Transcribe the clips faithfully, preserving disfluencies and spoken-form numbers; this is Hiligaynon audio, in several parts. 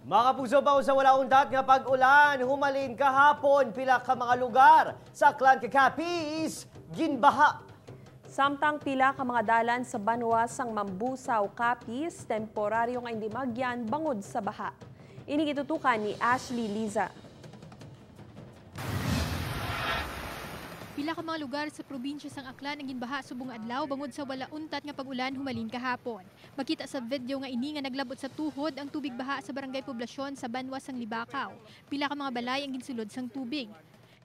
Mga kapuso, bangod sa wala untat nga pag-ulan humalin kahapon, pila ka mga lugar sa Aklan kag Capiz ginbaha. Samtang pila ka mga dalan sa banwa sang Mambusao, Capiz, temporaryo nga indi maagyan bangod sa baha. Ini gitutukan ni Ashley Liza. Pila ka mga lugar sa probinsya sang Aklan ang ginbaha subong nga adlaw bangod sa wala untat nga pag-ulan humalin kahapon. Makita sa video nga ini nga naglabot sa tuhod ang tubig baha sa Barangay Poblacion sa banwa sang Libacao. Pila ka mga balay ang ginsulod sang tubig.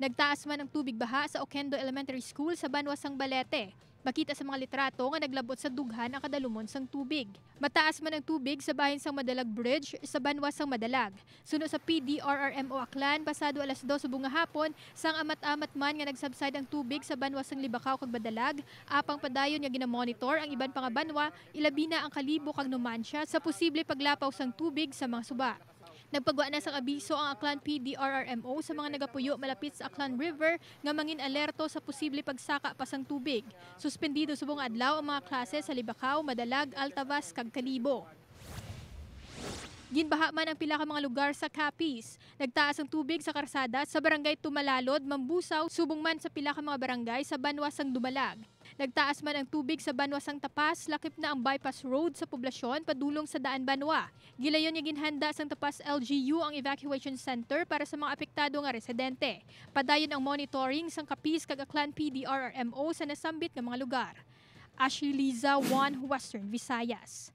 Nagtaas man ang tubig baha sa Oquendo Elementary School sa banwa sang Balete. Makita sa mga litrato nga naglabot sa dughan ang kadalumon sang tubig. Mataas man ang tubig sa bahin sang Madalag Bridge sa banwa sang Madalag. Suno sa P D R R M O Aklan, pasado alas dos subong nga hapon, sang amat-amat man nga nag-subside ang tubig sa banwa sang Libacao kag Madalag, apang padayon nga ginamonitor ang iban pa nga banwa, ilabi na ang Kalibo kag Numancia, sa posible paglapaw sang tubig sa mga suba. Nagpagwa na sang abiso ang Aklan P D R R M O sa mga nagapuyo malapit sa Aklan River nga mangin-alerto sa posible pagsaka pa sang tubig. Suspendido subong nga adlaw ang mga klase sa Libacao, Madalag, Altavas, kag Kalibo. Ginbaha man ang pila ka mga lugar sa Capiz. Nagtaas ang tubig sa karsada sa barangay Tumalalod, Mambusao, subong man sa pila ka mga barangay sa banwa sang Dumalag. Nagtaas man ang tubig sa banwa sang Tapas, lakip na ang bypass road sa poblasyon padulong sa Daan Banwa. Gilayon nga ginhanda sang Tapas L G U ang evacuation center para sa mga apektado nga residente. Padayon ang monitoring sang Capiz kag Aklan P D R R M O sa nasambit nga mga lugar. Ashley Liza, One Western Visayas.